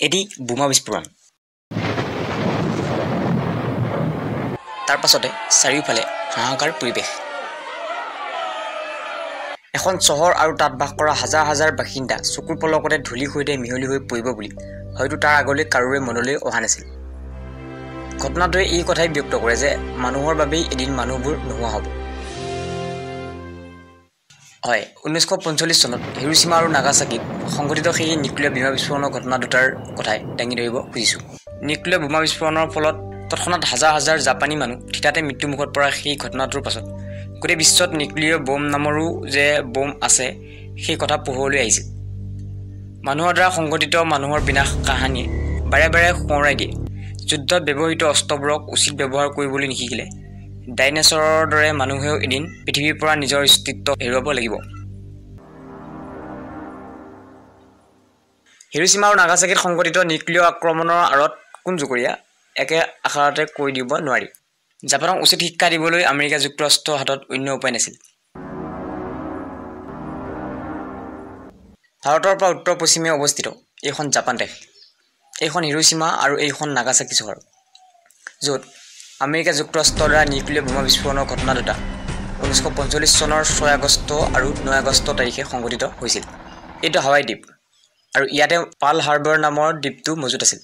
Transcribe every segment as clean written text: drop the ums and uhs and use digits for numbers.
এটি বোমা বিস্ফোৰণ। তাৰ পাছতে চাৰিওফালে হাহাকাৰ পৰিৱেশ। এখন চহৰ আৰু তাত বাস কৰা হাজাৰ হাজাৰ বাসিন্দা চকুৰ পলকতে ধূলিৰ সৈতে মিহলি হৈ পৰিব বুলি হয়তো তাৰ আগলৈ কাৰোৰে মনলৈ অহা নাছিল। ঘটনাটোৱে এই কথাই ব্যক্ত কৰে যে মানুহৰ বাবেই এদিন মানুহবোৰ নোহোৱা হ'ব। হয়, 1945 চনত হিৰোচিমা আৰু নাগাচাকিত সংঘটিত সেই নিউক্লিয়াৰ বোমা বিস্ফোৰণৰ ঘটনা দুটাৰ কথাই দাঙি ধৰিব খুজিছোঁ। নিউক্লিয়াৰ বোমা বিস্ফোৰণৰ ফলত তৎক্ষণাত হাজাৰ হাজাৰ জাপানী মানুহ থিতাতে মৃত্যুমুখত পৰা সেই ঘটনাটোৰ পাছত গোটেই বিশ্বত নিউক্লিয়াৰ বোম নামৰো যে বোম আছে সেই কথা পোহৰলৈ আহিছিল। মানুহৰ দ্বাৰা সংঘটিত মানুহৰ বিনাশ কাহানীয়ে বাৰে বাৰে সোঁৱৰাই দিয়ে যুদ্ধত ব্যৱহৃত অস্ত্ৰবোৰক উচিত ব্যৱহাৰ কৰিবলৈ নিশিকিলে ডাইনেছৰৰ দৰে মানুহেও এদিন পৃথিৱীৰ পৰা নিজৰ অস্তিত্ব হেৰুৱাব লাগিব। হিৰোচিমা আৰু নাগাচাকিত সংঘটিত নিউক্লিয় আক্ৰমণৰ আঁৰত কোন জগৰীয়া একে আষাৰতে কৈ দিব নোৱাৰি। জাপানক উচিত শিক্ষা দিবলৈ আমেৰিকা যুক্তৰাষ্ট্ৰৰ হাতত অন্য উপায় নাছিল। ভাৰতৰ পৰা উত্তৰ পশ্চিমে অৱস্থিত এইখন জাপান দেশ। এইখন হিৰোচিমা আৰু এইখন নাগাচাকি চহৰ, য'ত আমেৰিকা যুক্তৰাষ্ট্ৰৰ দ্বাৰা নিউক্লিয় বোমা বিস্ফোৰণৰ ঘটনা দুটা 1945 চনৰ 6 আগষ্ট আৰু 9 আগষ্ট তাৰিখে সংঘটিত হৈছিল। এইটো হাৱাই দ্বীপ আৰু ইয়াতে পাৰ্ল হাৰ্বৰ নামৰ দ্বীপটো মজুত আছিল।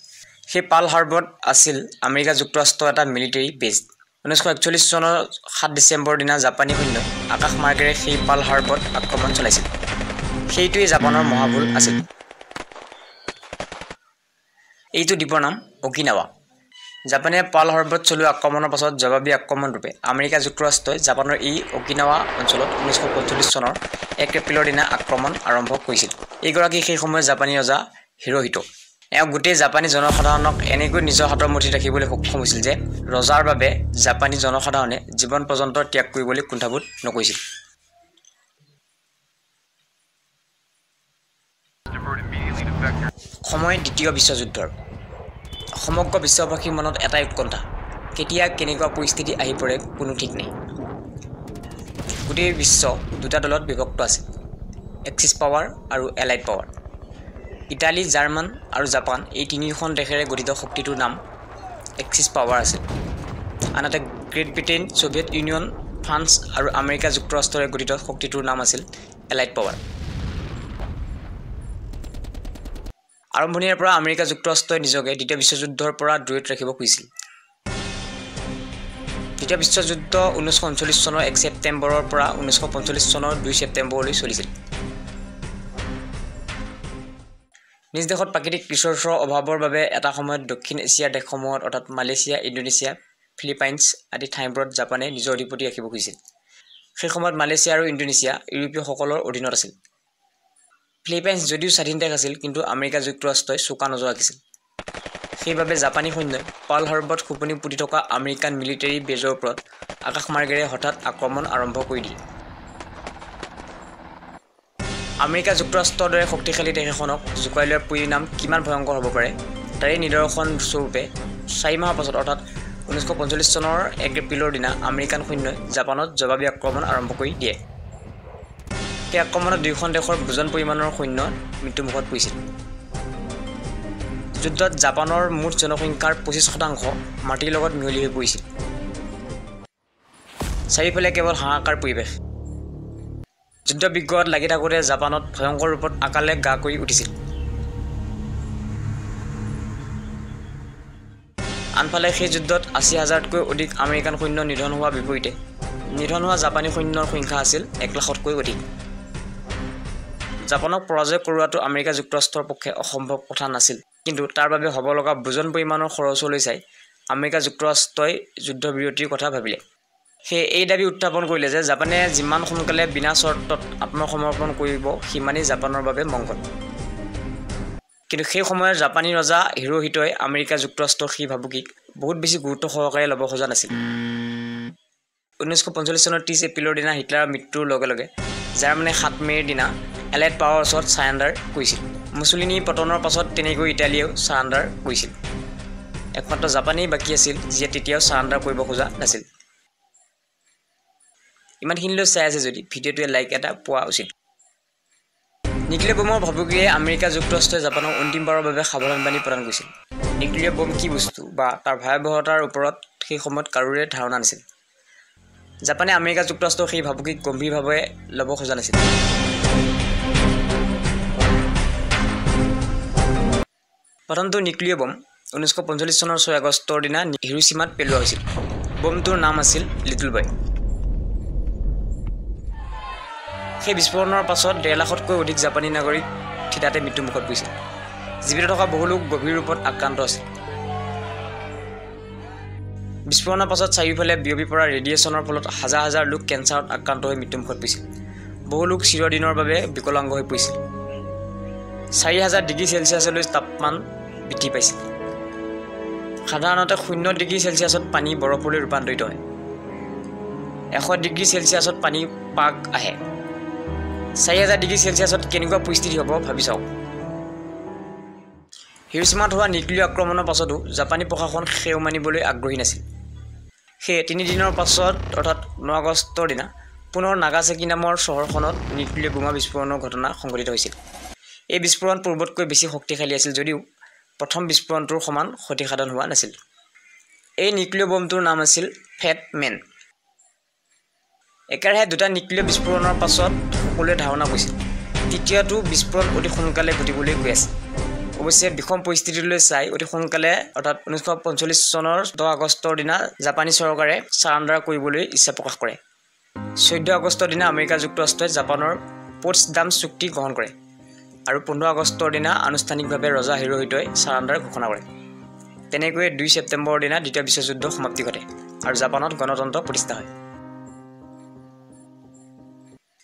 সেই পাৰ্ল হাৰ্বৰত আছিল আমেৰিকা যুক্তৰাষ্ট্ৰৰ এটা মিলিটেৰী বেজ। 1941 চনৰ 7 ডিচেম্বৰৰ দিনা জাপানী সৈন্যই আকাশমাৰ্গেৰে সেই পাৰ্ল হাৰ্বৰত আক্ৰমণ চলাইছিল। সেইটোৱেই জাপানৰ মহাভুল আছিল। এইটো দ্বীপৰ নাম অকিনাৱা। জাপানে পাৰ্ল হাৰ্বৰত চলোৱা আক্ৰমণৰ পাছত জবাবী আক্ৰমণৰূপে আমেৰিকা যুক্তৰাষ্ট্ৰই জাপানৰ এই অকিনাৱা অঞ্চলত 1945 চনৰ 1 এপ্ৰিলৰ দিনা আক্ৰমণ আৰম্ভ কৰিছিল। এইগৰাকী সেই সময়ত জাপানী ৰজা হিৰোহিটো। এওঁ গোটেই জাপানী জনসাধাৰণক এনেকৈ নিজৰ হাতৰ মুঠিত ৰাখিবলৈ সক্ষম হৈছিল যে ৰজাৰ বাবে জাপানী জনসাধাৰণে জীৱন পৰ্যন্ত ত্যাগ কৰিবলৈ কুণ্ঠাবোধ নকৰিছিল। সময় দ্বিতীয় বিশ্বযুদ্ধৰ। সমগ্ৰ বিশ্ববাসীৰ মনত এটাই উৎকণ্ঠা, কেতিয়া কেনেকুৱা পৰিস্থিতি আহি পৰে কোনো ঠিক নাই। গোটেই বিশ্ব দুটা দলত বিভক্ত আছিল, এক্সিছ পাৱাৰ আৰু এলাইড পাৱাৰ। ইটালী, জাৰ্মান আৰু জাপান এই তিনিখন দেশেৰে গঠিত শক্তিটোৰ নাম এক্সিছ পাৱাৰ আছিল। আনহাতে Great Britain, Soviet Union, France আৰু আমেৰিকা যুক্তৰাষ্ট্ৰৰে গঠিত শক্তিটোৰ নাম আছিল এলাইড পাৱাৰ। আৰম্ভণিৰে পৰা আমেৰিকা যুক্তৰাষ্ট্ৰই নিজকে দ্বিতীয় বিশ্বযুদ্ধৰ পৰা দূৰৈত ৰাখিব খুজিছিল। দ্বিতীয় বিশ্বযুদ্ধ 1939 চনৰ 1 ছেপ্টেম্বৰৰ পৰা 1945 চনৰ 2 ছেপ্টেম্বৰলৈ চলিছিল। নিজ দেশত প্ৰাকৃতিক ৰিচ'ৰ্চৰ অভাৱৰ বাবে এটা সময়ত দক্ষিণ এছিয়াৰ দেশসমূহত অৰ্থাৎ মালয়েছিয়া, ইণ্ডোনেছিয়া, ফিলিপাইনছ আদি ঠাইবোৰত জাপানে নিজৰ অধিপতি ৰাখিব খুজিছিল। সেই সময়ত মালয়েছিয়া আৰু ইণ্ডোনেছিয়া ইউৰোপীয়সকলৰ অধীনত আছিল। ফিলিপাইনছ যদিও স্বাধীন দেশ আছিল, কিন্তু আমেৰিকা যুক্তৰাষ্ট্ৰই চোকা নজৰ ৰাখিছিল। সেইবাবে জাপানী সৈন্যই পাৰ্ল হাৰ্বৰত খোপনি পুতি থকা আমেৰিকান মিলিটেৰী বেজৰ ওপৰত আকাশমাৰ্গেৰে হঠাৎ আক্ৰমণ আৰম্ভ কৰি দিয়ে। আমেৰিকা যুক্তৰাষ্ট্ৰৰ দৰে শক্তিশালী দেশ এখনক জোকাৰি লোৱাৰ পৰিণাম কিমান ভয়ংকৰ হ'ব পাৰে তাৰেই নিদৰ্শন স্বৰূপে 4 মাহৰ পাছত অৰ্থাৎ 1945 চনৰ 1 এপ্ৰিলৰ দিনা আমেৰিকান সৈন্যই জাপানত জবাবী আক্ৰমণ আৰম্ভ কৰি দিয়ে। সেই আক্ৰমণত দুয়োখন দেশৰ বুজন পৰিমাণৰ সৈন্য মৃত্যুমুখত পৰিছিল। যুদ্ধত জাপানৰ মুঠ জনসংখ্যাৰ 25% মাটিৰ লগত মিহলি হৈ পৰিছিল। চাৰিওফালে কেৱল হাহাকাৰ পৰিৱেশ। যুদ্ধ বিগ্ৰহত লাগি থাকোঁতে জাপানত ভয়ংকৰ ৰূপত আকালে গা কৰি উঠিছিল। আনফালে সেই যুদ্ধত 80,000তকৈ অধিক আমেৰিকান সৈন্য নিধন হোৱাৰ বিপৰীতে নিধন হোৱা জাপানী সৈন্যৰ সংখ্যা আছিল 1 লাখতকৈ অধিক। জাপানক পৰাজয় কৰোৱাটো আমেৰিকা যুক্তৰাষ্ট্ৰৰ পক্ষে অসম্ভৱ কথা নাছিল, কিন্তু তাৰ বাবে হ'ব লগা বুজন পৰিমাণৰ খৰচলৈ চাই আমেৰিকা যুক্তৰাষ্ট্ৰই যুদ্ধবিৰতিৰ কথা ভাবিলে। সেয়ে এই দাবী উত্থাপন কৰিলে যে জাপানে যিমান সোনকালে বিনা চৰ্তত আত্মসমৰ্পণ কৰিব সিমানেই জাপানৰ বাবে মংগল। কিন্তু সেই সময়ত জাপানী ৰজা হিৰোহিটোই আমেৰিকা যুক্তৰাষ্ট্ৰৰ সেই ভাবুকিক বহুত বেছি গুৰুত্ব সহকাৰে ল'ব খোজা নাছিল। 1945 চনৰ 30 এপ্ৰিলৰ দিনা হিটলাৰৰ মৃত্যুৰ লগে লগে জাৰ্মানে 7 মে'ৰ দিনা এলাইড পাৱাৰৰ ওচৰত চাৰেণ্ডাৰ কৰিছিল। মুছলিনী পতনৰ পাছত তেনেকৈ ইটালীয়েও চাৰেণ্ডাৰ কৰিছিল। একমাত্ৰ জাপানেই বাকী আছিল যিয়ে তেতিয়াও চাৰেণ্ডাৰ কৰিব খোজা নাছিল। ইমানখিনিলৈ চাই আছে যদি ভিডিঅ'টোৱে লাইক এটা পোৱা উচিত। নিউক্লিয় বোমৰ ভাবুকিৰে আমেৰিকা যুক্তৰাষ্ট্ৰই জাপানক অন্তিমবাৰৰ বাবে সাৱধানবাণী প্ৰদান কৰিছিল। নিউক্লিয় বোম কি বস্তু বা তাৰ ভয়াৱহতাৰ ওপৰত সেই সময়ত কাৰোৰে ধাৰণা নাছিল। জাপানে আমেৰিকা যুক্তৰাষ্ট্ৰৰ সেই ভাবুকিক গম্ভীৰভাৱে ল'ব খোজা নাছিল। প্ৰথমটো নিউক্লিয় বোম 1945 চনৰ 6 আগষ্টৰ দিনা হিৰোচিমাত পেলোৱা হৈছিল। বোমটোৰ নাম আছিল লিটল বয়। সেই বিস্ফোৰণৰ পাছত 1.5 লাখতকৈ অধিক জাপানী নাগৰিক থিতাতে মৃত্যুমুখত পৰিছিল। জীৱিত থকা বহু লোক গভীৰ ৰূপত আক্ৰান্ত আছিল। বিস্ফোৰণৰ পাছত চাৰিওফালে বিয়পি পৰা ৰেডিয়েশ্যনৰ ফলত হাজাৰ হাজাৰ লোক কেঞ্চাৰত আক্ৰান্ত হৈ মৃত্যুমুখত পৰিছিল। বহু লোক চিৰদিনৰ বাবে বিকলাংগ হৈ পৰিছিল। 4000 ডিগ্ৰী চেলছিয়াছলৈ তাপমান বৃদ্ধি পাইছিল। সাধাৰণতে 0 ডিগ্ৰী চেলছিয়াছত পানী বৰফলৈ ৰূপান্তৰিত হয়। 100 ডিগ্ৰী চেলছিয়াছত পানী পাক আহে। 4000 ডিগ্ৰী চেলছিয়াছত কেনেকুৱা পৰিস্থিতি হ'ব ভাবি চাওক। হিৰোচিমাত হোৱা নিউক্লিয় আক্ৰমণৰ পাছতো জাপানী প্ৰশাসন সেও মানিবলৈ আগ্ৰহী নাছিল। সেয়ে 3 দিনৰ পাছত অৰ্থাৎ 9 আগষ্টৰ দিনা পুনৰ নাগাচাকি নামৰ চহৰখনত নিউক্লিয় বোমা বিস্ফোৰণৰ ঘটনা সংঘটিত হৈছিল। এই বিস্ফোৰণ পূৰ্বতকৈ বেছি শক্তিশালী আছিল যদিও প্ৰথম বিস্ফোৰণটোৰ সমান ক্ষতিসাধন হোৱা নাছিল। এই নিউক্লিয় বোমটোৰ নাম আছিল ফেট মেন। একেৰাহে দুটা নিউক্লিয় বিস্ফোৰণৰ পাছত সকলোৱে ধাৰণা কৰিছিল তৃতীয়টো বিস্ফোৰণ অতি সোনকালে ঘটিবলৈ গৈ আছে। অৱশ্যে বিষম পৰিস্থিতিলৈ চাই অতি সোনকালে অৰ্থাৎ 1945 চনৰ 10 আগষ্টৰ দিনা জাপানী চৰকাৰে চাৰাণ্ডাৰ কৰিবলৈ ইচ্ছা প্ৰকাশ কৰে। 14 আগষ্টৰ দিনা আমেৰিকা যুক্তৰাষ্ট্ৰই জাপানৰ পটছডাম চুক্তি গ্ৰহণ কৰে আৰু 15 আগষ্টৰ দিনা আনুষ্ঠানিকভাৱে ৰজা হিৰোহিতই চাৰাণ্ডাৰ ঘোষণা কৰে। তেনেকৈয়ে 2 ছেপ্টেম্বৰৰ দিনা দ্বিতীয় বিশ্বযুদ্ধ সমাপ্তি ঘটে আৰু জাপানত গণতন্ত্ৰ প্ৰতিষ্ঠা হয়।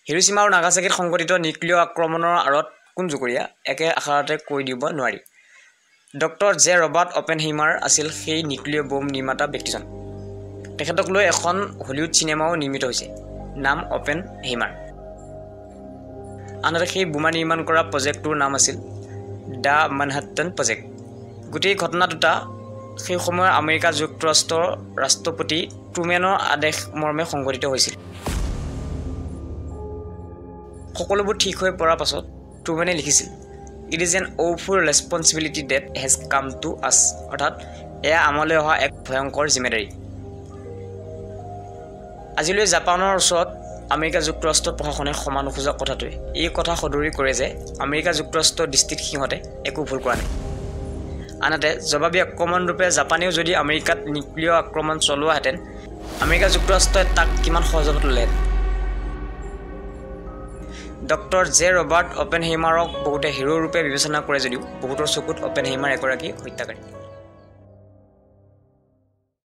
হিৰোচিমা আৰু নাগাচাকিত সংঘটিত নিউক্লিয় আক্ৰমণৰ আঁৰত কোন জগৰীয়া একে আষাৰতে কৈ দিব নোৱাৰি। ডক্টৰ জে ৰবাৰ্ট অপেনহেইমাৰ আছিল সেই নিউক্লিয় বোম নিৰ্মাতা ব্যক্তিজন। তেখেতক লৈ এখন হলিউড চিনেমাও নিৰ্মিত হৈছে, নাম অপেনহেইমাৰ। আনহাতে সেই বোমা নিৰ্মাণ কৰা প্ৰজেক্টটোৰ নাম আছিল the Manhattan project. গোটেই ঘটনা দুটা সেই সময়ৰ আমেৰিকা যুক্তৰাষ্ট্ৰৰ ৰাষ্ট্ৰপতি ট্ৰুমেনৰ আদেশ মৰ্মে সংঘটিত হৈছিল। সকলোবোৰ ঠিক হৈ পৰাৰ পাছত ট্ৰুমেনে লিখিছিল, it is an awful responsibility that has come to us, অৰ্থাৎ এয়া আমালৈ অহা এক ভয়ংকৰ জিম্মেদাৰী। আজিলৈ জাপানৰ ওচৰত আমেৰিকা যুক্তৰাষ্ট্ৰৰ প্ৰশাসনে ক্ষমা নোখোজা কথাটোৱে এই কথা সদৰি কৰে যে আমেৰিকা যুক্তৰাষ্ট্ৰৰ দৃষ্টিত সিহঁতে একো ভুল কৰা নাই। আনহাতে জবাবী আক্ৰমণৰূপে জাপানেও যদি আমেৰিকাত নিউক্লিয় আক্ৰমণ চলোৱাহেঁতেন, আমেৰিকা যুক্তৰাষ্ট্ৰই তাক কিমান সহযোগত ল'লেহেঁতেন। ডক্টৰ জে ৰবাৰ্ট অপেনহেইমাৰক বহুতে হিৰ' ৰূপে বিবেচনা কৰে যদিও বহুতৰ চকুত অপেনহেইমাৰ এগৰাকী হত্যাকাৰী।